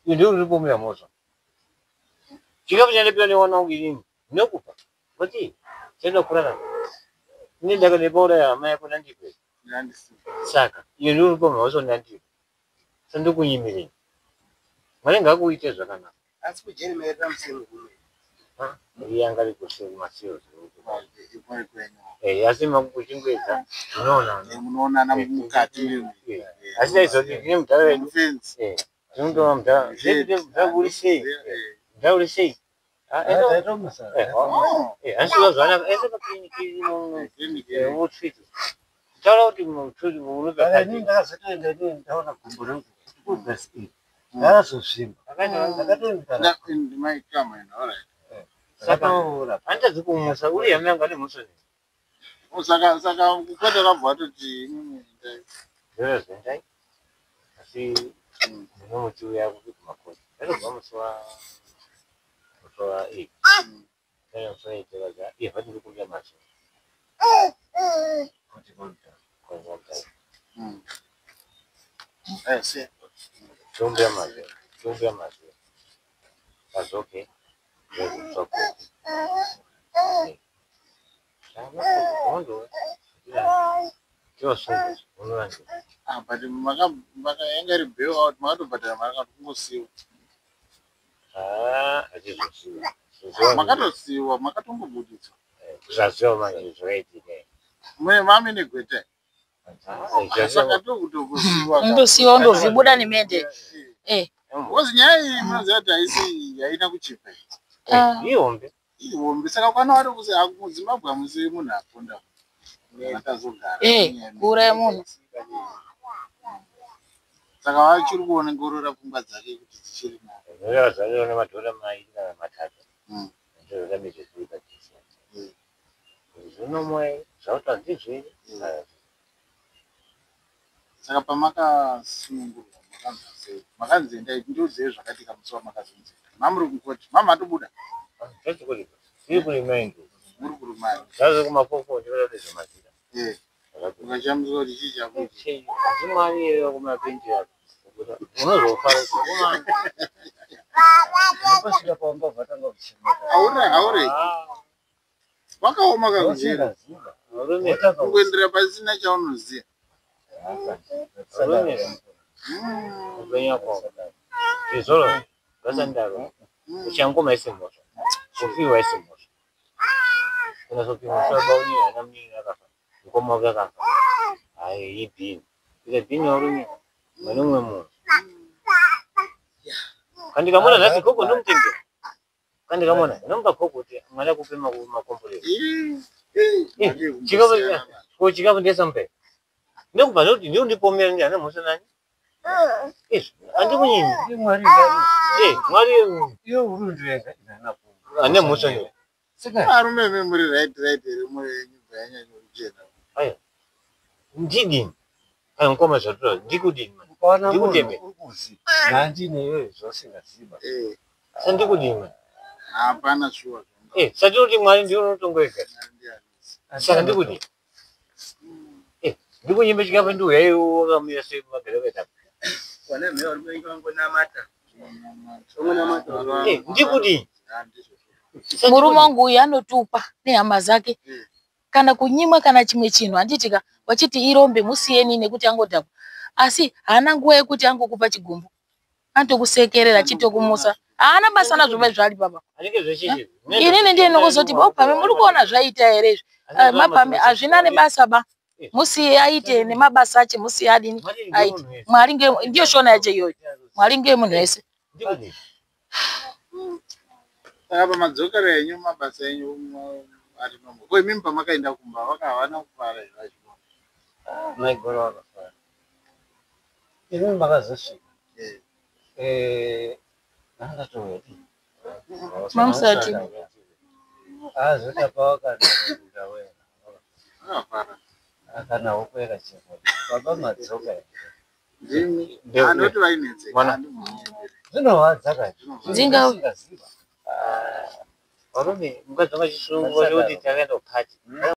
Iwe ndiwe undipomera mhosva. Chikafu chandapiwa newana wangu inini ndinokupa. Kuti chaida kurarama. Ine ndaka nepauraya hama yako ndandipe. Saka iwe ndiwe undipomera mhosva ndandipe. Saka ndokunyimirei. Mwari ngaakuite zvakanaka. Asi kujeri mairira museni kumwe. Iye angari kuseri masiro. Ikore kwenyu. Asi makuchingwedza unoona. Munoonana mukati. Asi taizoti tine mudhara wedu. Mufenzi. Tinotoona mudhara. Mudhara uri sei? Mudhara uri sei? Taitomusa. Asi zvakanaka. Ese pakiriniki inotsviti. Taura kuti mutsviti unopa Kana inini ndakazotoenda inini ndaona gumbo rangu kuti kubvesi iyi. Ndakazozvimba. Ndakatoenda. Saka handitadzi kumusa uri hama yangu ane mhosva nei? Saka kukwata kabva watoti imimi endai. Ndozvendai. Asi ndinomuti uya kumakoti. Ndakabva musi wa 8. Ndakabva musi wa 8 vakaza iye vati ndikumbira mazuva. Kuti kwamutare. Kwamutare. See. Tombera mazuva. Tombera mazuva. Kazi okay. Ndozvitsva koti. Ah, but yanga iri bail out, makatobhadhara mari kana kungosiiwa? Makatosiiwa, makatongobuditswa. Kusaziva manje zvakaitika. Mame negweta. Saka tokutokusiiwa. Undosiiwa undovhibuda nemende. Because nyaya iyi munoziva kuti haisi haina kuchipa. Ihombe. Ihombe. Saka kwana vari kuzi muZimbabwe hamusi munhu aponda. Atazogara. Kuuraya munhu. Saka vachiri kuongorora pfungwa dzake kuti dzichiri nani. Zvoreva zvacho nemadhora mairi kana matatu. Ndozvakamira zviri padhuze. Zvinomwe zvauta ndizvo here? Saka pamakasunungurwa makanzwa sei? Makanzi endai, ndiudzei zvakaitika musi wamakazonzi. Mamuri kukoti, mama atobuda. Tiri kurimind. Muri kurimind. Zvazo kumafofo ndinoda nezvemazita. Ukashamiswa kuti chii chakuitika. Ndimwari here kumapenji ako. Unozofara kuma. Unopasvika pamba vatanga kuchema. Aure. Wakaoma kakujera. Kungoendera pasina chaunoziva. Upenyu wako. Izvozvo zvasandaro. Uchangoma isi mhosva. Kufiwa isi mhosva. Unozopimwa bauni ana munini akafa. Mukoma wake akafa. Hai ibhini. Ika bhini warume. Mwana umwe munhu. Kandikamona nhasi gogo ndomutendera. Kandikamona ndomupa gogo kuti mwana kupe makomborero. Chikafu chikafu ndesamupe. Ndokubva ndoti ndondipomera ndi ana mhosva nani? Izvi handikunyimi. Mwari Mwari iwe uri undivenga ina ane mhosva newe. Arume imi muri right right here muri nyumba yanyanya kuchena. Aya. Ndidini? Kana mukoma zvatura ndikudini mani? Ukaona munhu Ndikuteme. uri kuzi nandine iwewe zvausingaziva. Sandikudini mani? Hapana shuwa. Satinoti Mwari ndiye unotongoega. Saka ndikudini? Ndikunyimba chikafu ndiuya wakamira sei magara akaita. Vana mhe vari kuvenga vangonamata. Vangonamata. Ndikudini? Murume wangu uyu anotupa nehama dzake. Kana kunyimwa kana chimwe chinhu handitika wachiti irombe musiyeni nekuti angodhakwa. Asi haana nguva yekuti angokupa chigumbu. Anotokusekerera achitokumusa. Haana basa nazvo zvaari papa. Anenge zvechechi. Inini ndiye ndinongozoti bopame muri kuona zvaita here izvi. Mapame hazvina nebasa ba. Musiye aite nemabasa ache musiye adini aite. Mwari ndiyo shona yacho iyoyo. Mwari ngeye munhu wese. Ndikudini? Saka pamadzokero enyu mabasa enyu ari normal. Ko imimi pamakaenda kumba vakavana kufara here vachibona? Maigoro vakafara. Imi makazosvika. Ndandatouya. Mamusati. Azotapa wakanoenda wena. Vakafara. Akana huku yakachekwa. Baba madzoka. Ndimi. Anoti vainetseka. Zvinorwadza kani. Dzinga Usingaziva. Varume mukadzi wanga chisununguka chekuti takaenda kupati.